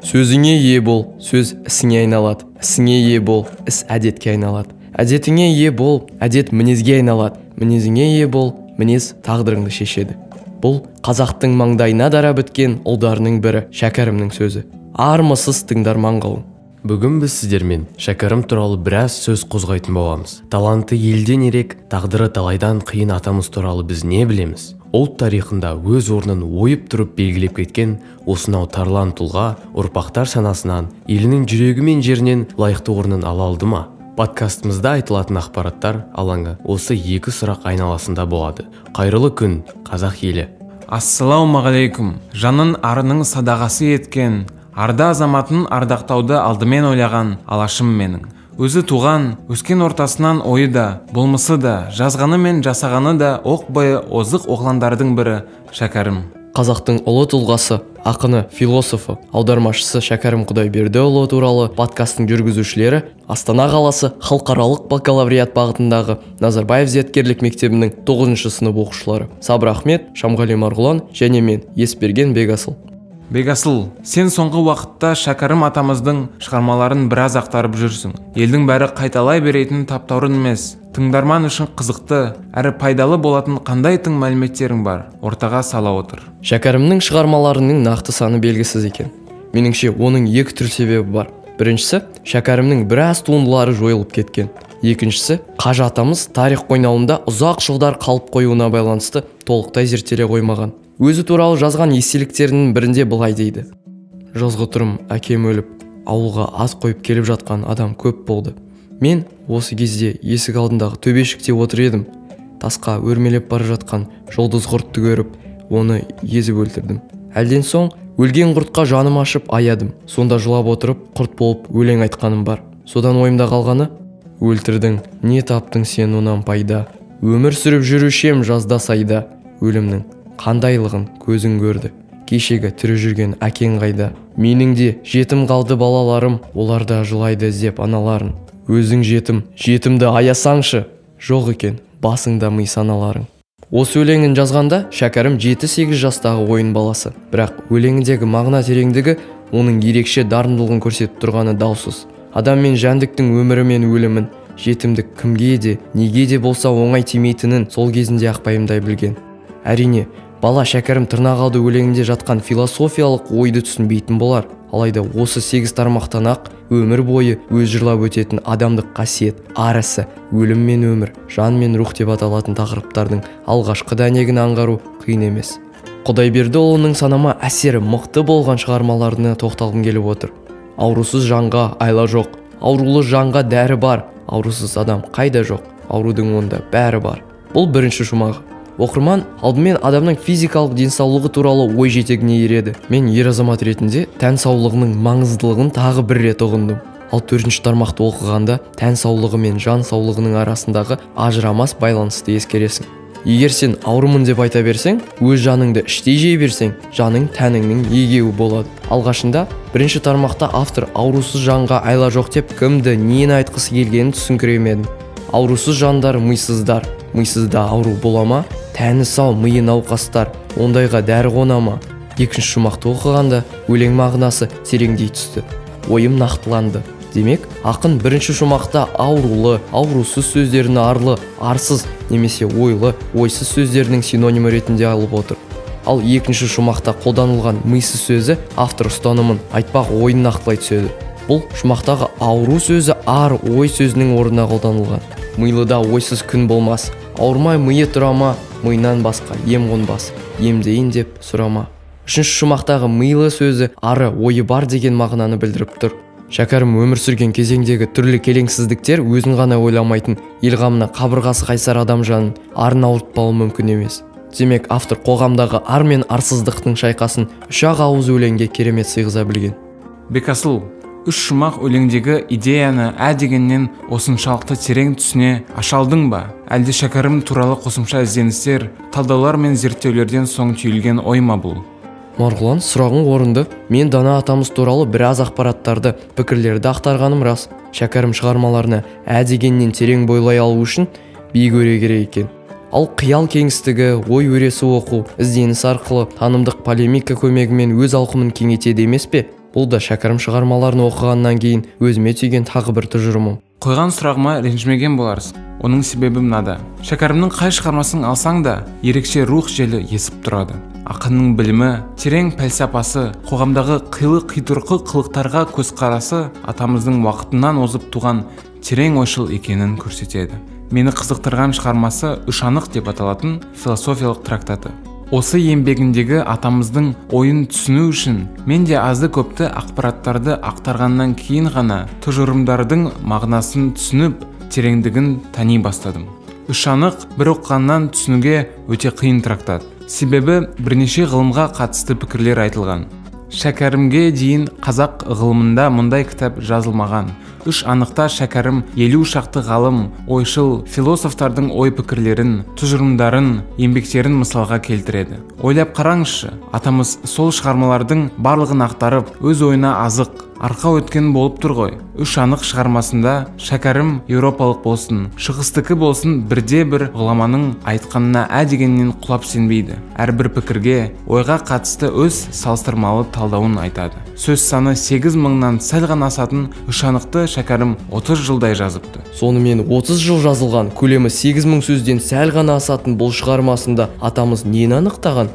Сөзіңе ие бол, сөз ісіңе айналады. Ісіңе ие бол, іс әдетке айналады. Әдетіңе ие бол, әдет мінезге айналады. Мінезіңе ие бол, мінез тағдырыңды шешеді. Бұл қазақтың маңдайына дара біткен ұлдарының бірі Шәкәрімнің сөзі. Армысыз тыңдарман қауым. Бүгін біз сіздермен Шәкәрім туралы біраз сөз қозғайтын боламыз. Таланты елден ерек, тағдыры талайдан қиын атамыз туралы біз не білеміз? Ұлт тарихында өз орнын ойып тұрып белгілеп кеткен осынау тарлан тұлға ұрпақтар санасынан, елінің жүрегі мен жерінен лайықты орнын ала алды ма? Подкастымызда айтылатын ақпараттар алаңы осы екі сұрақ айналасында болады. Қайырлы күн, қазақ елі. Ассалаумағалейкум. Жанын арының садағасы еткен, арда азаматын ардақтауды алдымен ойлаған алашым менің. Өзі туған, өскен ортасынан ойы да, болмысы да, жазғаны мен жасағаны да оқ бойы озық оғландардың бірі Шәкәрім. Қазақтың ұлы тұлғасы, ақыны, философы, аудармашысы Шәкәрім Құдайбердіұлы туралы подкасттың жүргізушілері Астана қаласы халықаралық бакалавриат бағытындағы Назарбаев зияткерлік мектебінің 9-шы сынып оқушылары Сабыр Ахмет, Шамғали Марғұлан және мен Есберген Бекасыл. Бекасыл, сен соңғы уақытта Шәкәрім атамыздың шығармаларын біраз ақтарып жүрсің. Елдің бәрі қайталай беретін таптаурын емес, тыңдарман үшін қызықты, әрі пайдалы болатын қандай тың мәліметтерің бар, ортаға сала отыр. Шәкәрімнің шығармаларының нақты саны белгісіз екен. Меніңше, оның екі түрлі себебі бар. Біріншісі, Шәкәрімнің біраз туындылары жойылып кеткен. Екіншісі, қажы атамыз тарих қойнауында ұзақ жылдар қалып қоюына байланысты толықтай зерттеле қоймаған. Өзі туралы жазған естеліктерінің бірінде былай дейді. Жазғытұрым әкем өліп, ауылға ас қойып келіп жатқан адам көп болды. Мен осы кезде есік алдындағы төбешікте отыр едім. Тасқа өрмелеп бара жатқан жұлдыз құртты көріп, оны езіп өлтірдім. Әлден соң өлген құртқа жаным ашып аядым. Сонда жылап отырып, құрт болып өлең айтқаным бар. Содан ойымда қалғаны: өлтірдің, не таптың сен онан пайда? Өмір сүріп жүруші ем жазда сайда. Өлімнің қандайлығын көзің көрді. Кешегі тірі жүрген әкең қайда? Менің де жетім қалды балаларым, олар да жылайды іздеп аналарын. Өзің жетім, жетімді аясаңшы, жоқ екен басыңда ми саналарың. Осы өлеңін жазғанда Шәкәрім 7-8 жастағы ойын баласы. Бірақ өлеңіндегі мағына тереңдігі оның ерекше дарындылығын көрсетіп тұрғаны даусыз. Адам мен жәндіктің өмірі мен өлімін, жетімдік кімге де, неге де болса оңай тимейтінін сол кезінде ақ пайымдай білген. Әрине, бала Шәкәрім тырнақ алды өлеңінде жатқан философиялық ойды түсінбейтін болар. Алайда осы 8 тармақтан ақ өмір бойы өз жырлап өтетін адамдық қасиет, ар ісі, өлім мен өмір, жан мен рух деп аталатын тақырыптардың алғашқы дәнегін аңғару қиын емес. Құдайбердіұлының санама әсері мықты болған шығармаларына тоқталғым келіп отыр. Аурусыз жанға айла жоқ, аурулы жанға дәрі бар, аурусыз адам қайда жоқ, аурудың онда бәрі бар. Бұл бірінші шумағы. Оқырман алдымен адамның физикалық денсаулығы туралы ой жетегіне ереді. Мен ер азамат ретінде тән саулығының маңыздылығын тағы бір рет ұғындым. Ал төртінші тармақты оқығанда тән саулығы мен жан саулығының арасындағы ажырамас байланысты ескересің. Егер сен аурумын деп айта берсең, өз жаныңды іштей жей берсең, жаның тәніңнің егеуі болады. Алғашында бірінші тармақта автор аурусыз жанға айла жоқ деп кімді, нені айтқысы келгенін түсіңкіремедім. Аурусыз жандар мисыздар, мисызда ауру бола ма? Тәні сау, миы науқастар, ондайға дәрі қона ма? Екінші шумақты оқығанда өлең мағынасы тереңдей түсті. Ойым нақтыланды. Демек, ақын бірінші шумақта аурулы, аурусыз сөздерін арлы, арсыз немесе ойлы, ойсыз сөздерінің синонимі ретінде алып отыр. Ал екінші шумақта қолданылған мисыз сөзі автор ұстанымын, айтпақ ойын нақтылай түседі. Бұл шумақтағы ауру сөзі ар, ой сөзінің орнына қолданылған. Милыда ойсыз күн болмас, ауырмай миы тұра ма, миынан басқа ем қонбас, емдейін деп сұрама. Үшінші шумақтағы милы сөзі ары, ойы бар деген мағынаны білдіріп тұр. Шәкәрім өмір сүрген кезеңдегі түрлі келеңсіздіктер өзін ғана ойламайтын, ел қамына қабырғасы қайсар адам жанын арын ауыртпауы мүмкін емес. Демек, автор қоғамдағы ар мен арсыздықтың шайқасын үш-ақ ауыз өлеңге керемет сыйғыза білген. Бекасыл, үш шумақ өлеңдегі идеяны ә дегеннен осыншалықты терең түсіне аша алдың ба? Әлде Шәкәрім туралы қосымша ізденістер, талдаулар мен зерттеулерден соң түйілген ой ма бұл? Марғұлан, сұрағың орынды. Мен дана атамыз туралы біраз ақпараттарды, пікірлерді ақтарғаным рас. Шәкәрім шығармаларына ә дегеннен терең бойлай алу үшін биік өре керек екен. Ал қиял кеңістігі, ой өресі оқу, ізденіс арқылы танымдық полемика көмегімен өз ауқымын кеңейтеді емес пе? Бұл да Шәкәрім шығармаларын оқығаннан кейін өзіме түйген тағы бір тұжырымым. Қойған сұрағыма ренжімеген боларсың. Оның себебі мынада. Шәкәрімнің қай шығармасын алсаң да, ерекше рух желі есіп тұрады. Ақынның білімі, терең пәлсапасы, қоғамдағы қилы-қитұрқы қылықтарға көзқарасы атамыздың уақытынан озып туған терең ойшыл екенін көрсетеді. Мені қызықтырған шығармасы «Үш анық» деп аталатын философиялық трактаты. Осы еңбегіндегі атамыздың ойын түсіну үшін мен де азды көпті ақпараттарды ақтарғаннан кейін ғана тұжырымдардың мағынасын түсініп, тереңдігін тани бастадым. Үш анық бір оқығаннан түсінуге өте қиын трактат. Себебі бірнеше ғылымға қатысты пікірлер айтылған. Шәкәрімге дейін қазақ ғылымында мұндай кітап жазылмаған. Үш анықта Шәкәрім 50 шақты ғалым, ойшыл, философтардың ой-пікірлерін, тұжырымдарын, еңбектерін мысалға келтіреді. Ойлап қараңызшы, атамыз сол шығармалардың барлығын ақтарып, өз ойына азық, арқау өткен болып тұр ғой. Үш анық шығармасында Шәкәрім еуропалық болсын, шығыстікі болсын бірде бір ғұламаның айтқанына ә дегеннен құлап сенбейді. Әрбір пікірге, ойға қатысты өз салыстырмалы талдауын айтады. Сөз саны 8000-нан сәл ғана асатын үш анықты Шәкәрім 30 жылдай жазыпты. Сонымен 30 жыл жазылған, көлемі 8000 сөзден сәл ғана асатын бұл шығармасында атамыз нені анықтаған?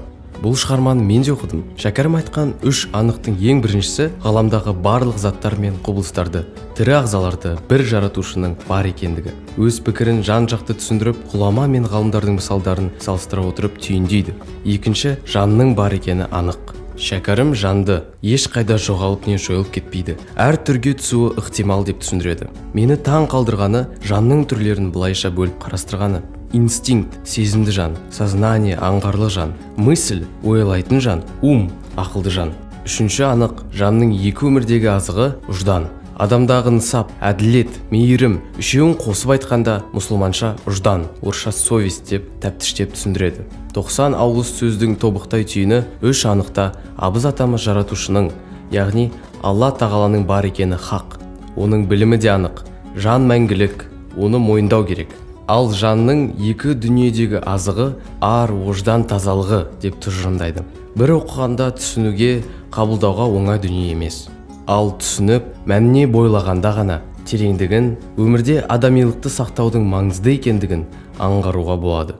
Бұл шығарманы мен де оқыдым. Шәкәрім айтқан үш анықтың ең біріншісі ғаламдағы барлық заттар мен құбылыстарды, тірі ағзаларды бір жаратушының бар екендігі. Өз пікірін жан-жақты түсіндіріп, ғұлама мен ғалымдардың мысалдарын салыстыра отырып түйіндейді. Екінші, жанның бар екені анық. Шәкәрім жанды ешқайда жоғалып не жойылып кетпейді, әр түрге түсуі ықтимал деп түсіндіреді. Мені таң қалдырғаны жанның түрлерін былайша бөліп қарастырғаны. Инстинкт – сезімді жан, сознание – аңғарлы жан, мысль – ойлайтын жан, ум – ақылды жан. Үшінші анық, жанның екі өмірдегі азығы ұждан. Адамдағы нысап, әділет, мейірім үшеуін қосып айтқанда мұсылманша ұждан, орысша совесть деп тәптіштеп түсіндіреді. 90 ауыз сөздің тобықтай түйіні үш анықта абыз атамыз жаратушының, яғни Алла тағаланың бар екені хақ. Оның білімі де анық. Жан мәңгілік, оны мойындау керек. Ал жанның екі дүниедегі азығы ар ождан тазалығы деп тұжырымдайды. Бір оқығанда түсінуге, қабылдауға оңай дүние емес. Ал түсініп, мәніне бойлағанда ғана тереңдігін, өмірде адамилықты сақтаудың маңызды екендігін аңғаруға болады.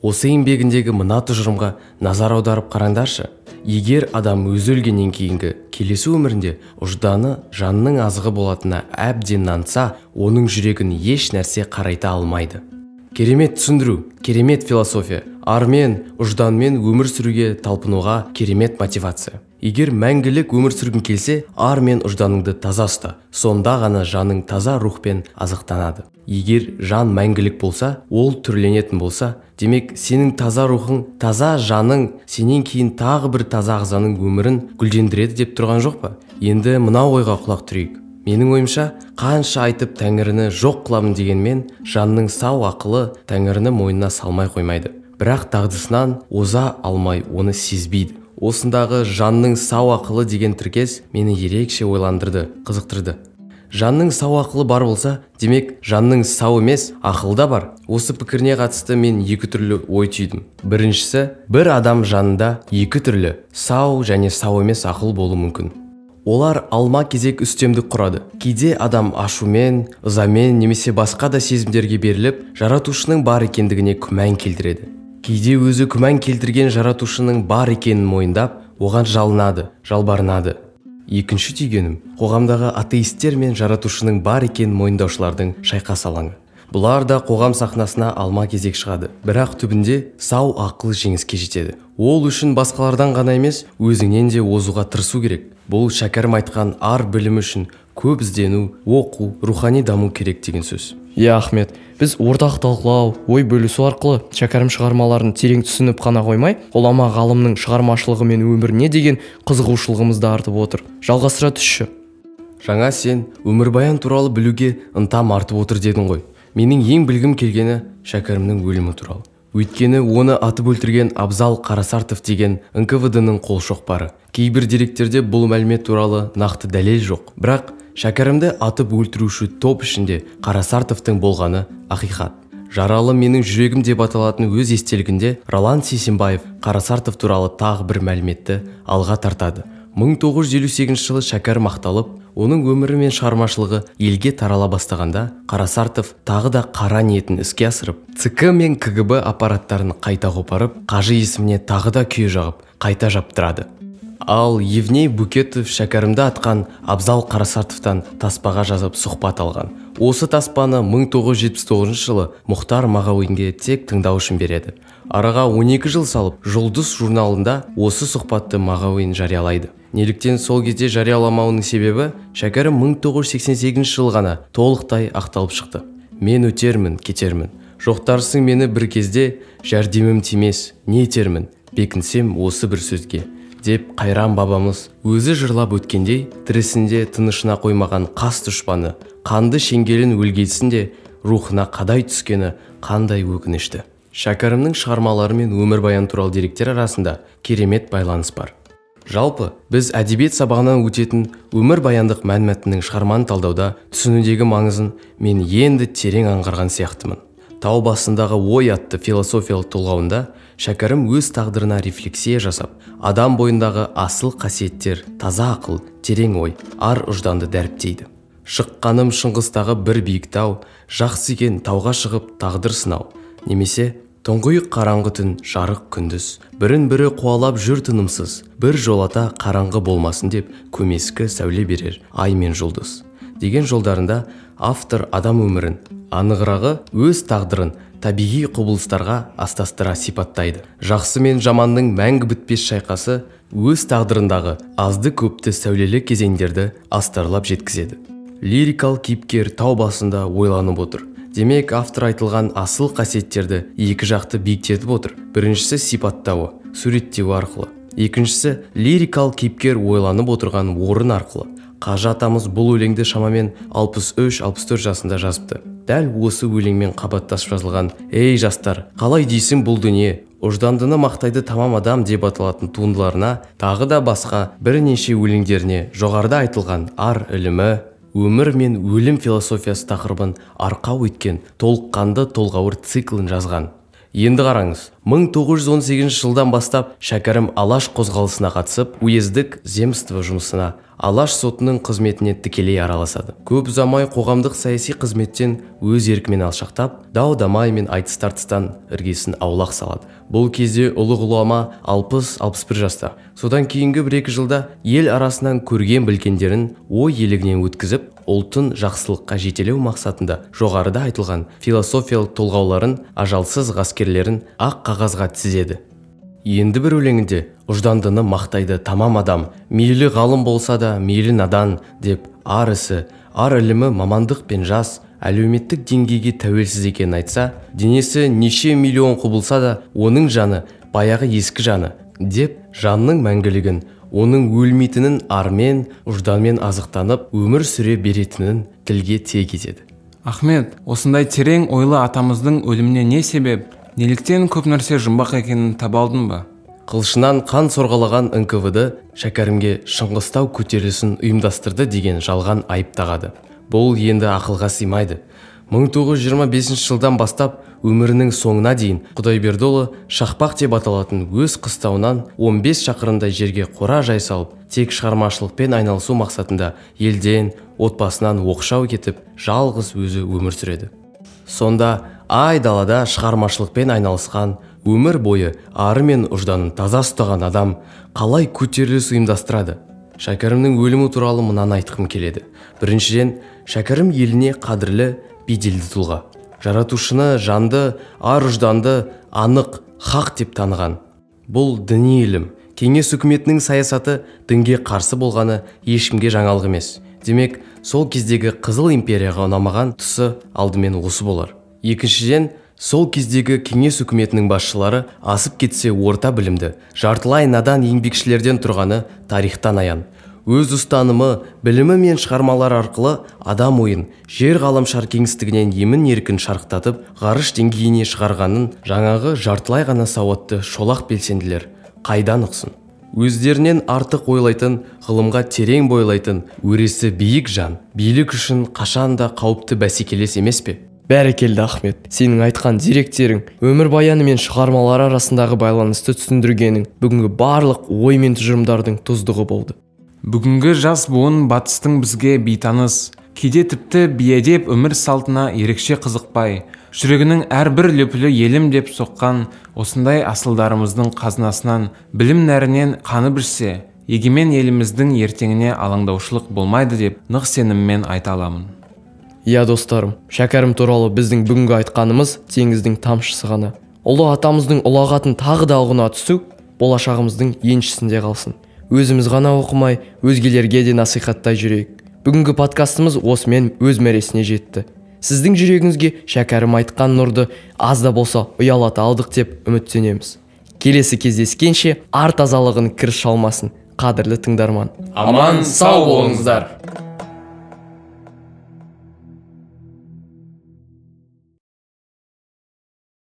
Осы еңбегіндегі мына тұжырымға назар аударып қараңдаршы. Егер адам өзі өлгеннен кейінгі келесі өмірінде ұжданы жанның азығы болатынына әбден нанса, оның жүрегін еш нәрсе қарайта алмайды. Керемет түсіндіру, керемет философия, армен, ұжданмен өмір сүруге талпынуға керемет мотивация. Егер мәңгілік өмір сүргің келсе, ар мен ұжданыңды таза ұста, сонда ғана жаның таза рухпен азықтанады. Егер жан мәңгілік болса, ол түрленетін болса, демек сенің таза рухың, таза жаның сенен кейін тағы бір таза ағзаның өмірін гүлдендіреді деп тұрған жоқ па? Енді мына ойға құлақ түрейік. Менің ойымша, қанша айтып тәңіріні жоқ қыламын дегенмен, жанның сау ақылы тәңіріні мойнына салмай қоймайды. Бірақ дағдысынан оза алмай оны сезбейді. Осындағы жанның сау ақылы деген тіркес мені ерекше ойландырды, қызықтырды. Жанның сау ақылы бар болса, демек жанның сау емес, ақылы да бар. Осы пікіріне қатысты мен екі түрлі ой түйдім. Біріншісі, бір адам жанында екі түрлі сау және сау емес ақыл болуы мүмкін. Олар алма кезек үстемдік құрады. Кейде адам ашумен, ызамен немесе басқа да сезімдерге беріліп, жаратушының бар екендігіне күмән келтіреді. Кейде өзі күмән келтірген жаратушының бар екенін мойындап, оған жалынады, жалбарынады. Екінші түйгенім, қоғамдағы атеисттер мен жаратушының бар екенін мойындаушылардың шайқас алаңы. Бұлар да қоғам сахнасына алма кезек шығады. Бірақ түбінде сау ақыл жеңіске жетеді. Ол үшін басқалардан ғана емес, өзіңнен де озуға тырысу керек. Бұл Шәкәрім айтқан ар білімі үшін көп іздену, оқу, рухани даму керек деген сөз. Иә, Ахмет, біз ортақ талқылау, ой бөлісу арқылы Шәкәрім шығармаларын терең түсініп қана қоймай, ғұлама ғалымның шығармашылығы мен өміріне деген қызығушылығымыз да артып отыр. Жалғастыра түсші. Жаңа сен өмірбаян туралы білуге ынтам артып отыр дедің ғой. Менің ең білгім келгені Шәкәрімнің өлімі туралы. Өйткені оны атып өлтірген Абзал Қарасартов деген НКВД-ның қолшоқпары. Кейбір деректерде бұл мәлімет туралы нақты дәлел жоқ. Бірақ Шәкәрімді атып өлтіруші топ ішінде Қарасартовтың болғаны ақиқат. Жаралы менің жүрегім деп аталатын өз естелігінде Ролан Сейсембаев Қарасартов туралы тағы бір мәліметті алға тартады. 1958 жылы Шәкәрім ақталып, оның өмірі мен шығармашылығы елге тарала бастағанда, Қарасартов тағы да қара ниетін іске асырып, ЦК мен КГБ аппараттарын қайта қопарып, қажы есіміне тағы да күйе жағып, қайта жаптырады. Ал Евней Букетов Шәкәрімді атқан Абзал Қарасартовтан таспаға жазып сұхбат алған. Осы таспаны 1979 жылы Мұхтар Мағауинге тек тыңдау үшін береді. Араға 12 жыл салып, Жұлдыз журналында осы сұхбатты Мағауин жариялайды. Неліктен сол кезде жарияламауының себебі, Шәкәрім 1988 жылы ғана толықтай ақталып шықты. Мен өтермін, кетермін. Жоқтарсың мені бір кезде, жәрдемім тимес, не етермін, бекінсем осы бір сөзге, деп қайран бабамыз өзі жырлап өткендей, тірісінде тынышына қоймаған қас дұшпаны, қанды шеңгелін өлгесін де рухына қадай түскені қандай өкінішті. Шәкәрімнің шығармалары мен өмірбаян туралы деректер арасында керемет байланыс бар. Жалпы, біз әдебиет сабағынан өтетін өмірбаяндық мәнмәтіннің шығарманы талдауда түсінудегі маңызын мен енді терең аңғарған сияқтымын. Тау басындағы ой атты философиялық толғауында Шәкәрім өз тағдырына рефлексия жасап, адам бойындағы асыл қасиеттер, таза ақыл, терең ой, ар ұжданды дәріптейді. Шыққаным Шыңғыстағы бір биік тау, жақсы екен тауға шығып тағдыр сынау, немесе тұңғиық қараңғы түн, жарық күндіз, бірін бірі қуалап жүр тынымсыз, бір жолата қараңғы болмасын деп көмескі сәуле берер ай мен жұлдыз деген жолдарында автор адам өмірін, анығырағы өз тағдырын табиғи құбылыстарға астастыра сипаттайды. Жақсы мен жаманның мәңгі бітпес шайқасы өз тағдырындағы азды-көпті сәулелі кезеңдерді астарлап жеткізеді. Лирикалық кейіпкер тау басында ойланып отыр. Демек, автор айтылған асыл қасиеттерді екі жақты биіктетіп отыр. Біріншісі сипаттауы, суреттеуі арқылы. Екіншісі лирикалық кейіпкер ойланып отырған орын арқылы. Қажы атамыз бұл өлеңді шамамен 63-64 жасында жазыпты. Дәл осы өлеңмен қабаттасып жазылған «Ей жастар, қалай дейсің бұл дүние, ұждандыны мақтайды тамам адам» деп аталатын туындыларына, тағы да басқа бірнеше өлеңдеріне жоғарыда айтылған ар ілімі, өмір мен өлім философиясы тақырыбын арқау еткен толыққанды толғауыр циклін жазған. Енді қараңыз, 1918 жылдан бастап Шәкәрім Алаш қозғалысына қатысып, уездік земство жұмысына, Алаш сотының қызметіне тікелей араласады. Көп ұзамай қоғамдық саяси қызметтен өз еркімен алшақтап, дау-дамай мен айтыс-тартыстан іргесін аулақ салады. Бұл кезде ұлы ғұлама 60-61 жаста. Содан кейінгі бір-екі жылда ел арасынан көрген білгендерін ой елегінен өткізіп, ұлтын жақсылыққа жетелеу мақсатында жоғарыда айтылған философиялық толғауларын, ажалсыз ғаскерлерін ақ қағазға тізеді. Енді бір өлеңінде ұждандыны мақтайды тамам адам, мейлі ғалым болса да, мейлі надан деп ар ісі, ар ілімі мамандық пен жас, әлеуметтік деңгейге тәуелсіз екенін айтса, денесі неше миллион құбылса да, оның жаны баяғы ескі жаны деп жанның мәңгілігін, оның өлмейтінін армен, ұжданмен азықтанып, өмір сүре беретінін тілге тиек етеді. Ахмет, осындай терең ойлы атамыздың өліміне не себеп? Неліктен көп нәрсе жұмбақ екенін таба алдың ба? Қылышынан қан сорғалаған НКВД Шәкәрімге Шыңғыстау көтерілісін ұйымдастырды деген жалған айып тағады. Бұл енді ақылға сыймайды. 1925 жылдан бастап өмірінің соңына дейін Құдайбердіұлы Шақпақ деп аталатын өз қыстауынан 15 шақырымдай жерге қора жай салып, тек шығармашылықпен айналысу мақсатында елден, отбасынан оқшау кетіп, жалғыз өзі өмір сүреді. Сонда ай далада шығармашылықпен айналысқан, өмір бойы ары мен ұжданын таза ұстаған адам қалай көтеріліс ұйымдастырады? Шәкәрімнің өлімі туралы мынаны айтқым келеді. Біріншіден, Шәкәрім еліне қадірлі, беделді тұлға. Жаратушыны, жанды, ар ұжданды анық, хақ деп таныған. Бұл діни ілім. Кеңес үкіметінің саясаты дінге қарсы болғаны ешкімге жаңалық емес. Демек, сол кездегі Қызыл империяға ұнамаған тұсы алдымен осы болар. Екіншіден, сол кездегі кеңес үкіметінің басшылары асып кетсе орта білімді, жартылай надан еңбекшілерден тұрғаны тарихтан аян. Өз ұстанымы, білімі мен шығармалары арқылы адам ойын жер ғаламшар кеңістігінен емін еркін шарықтатып, ғарыш деңгейіне шығарғанын жаңағы жартылай ғана сауатты шолақ белсенділер қайдан ұқсын? Өздерінен артық ойлайтын, ғылымға терең бойлайтын, өресі биік жан, билік үшін қашан да қауіпті бәсекелес емес пе? Бәрекелді, Ахмет. Сенің айтқан деректерің, өмірбаяны мен шығармалар арасындағы байланысты түсіндіргенің бүгінгі барлық ой мен тұжырымдардың тұздығы болды. Бүгінгі жас буын батыстың бізге бейтаныс, кейде тіпті бейәдеп өмір салтына ерекше қызықпай, жүрегінің әрбір лүпілі елім деп соққан осындай асылдарымыздың қазынасынан, білім нәрінен қанып ішсе, егемен еліміздің ертеңіне алаңдаушылық болмайды деп нық сеніммен айта аламын. Иә, достарым, Шәкәрім туралы біздің бүгінгі айтқанымыз теңіздің тамшысы ғана. Ұлы атамыздың ұлағатын тағы да ұғына түсу болашағымыздың еншісінде қалсын. Өзіміз ғана оқымай, өзгелерге де насихаттай жүрейік. Бүгінгі подкастымыз осымен өз мәресіне жетті. Сіздің жүрегіңізге Шәкәрім айтқан нұрды аз да болса ұялата алдық деп үміттенеміз. Келесі кездескенше ар тазалығын кір шалмасын, қадірлі тыңдарман. Аман сау болыңыздар.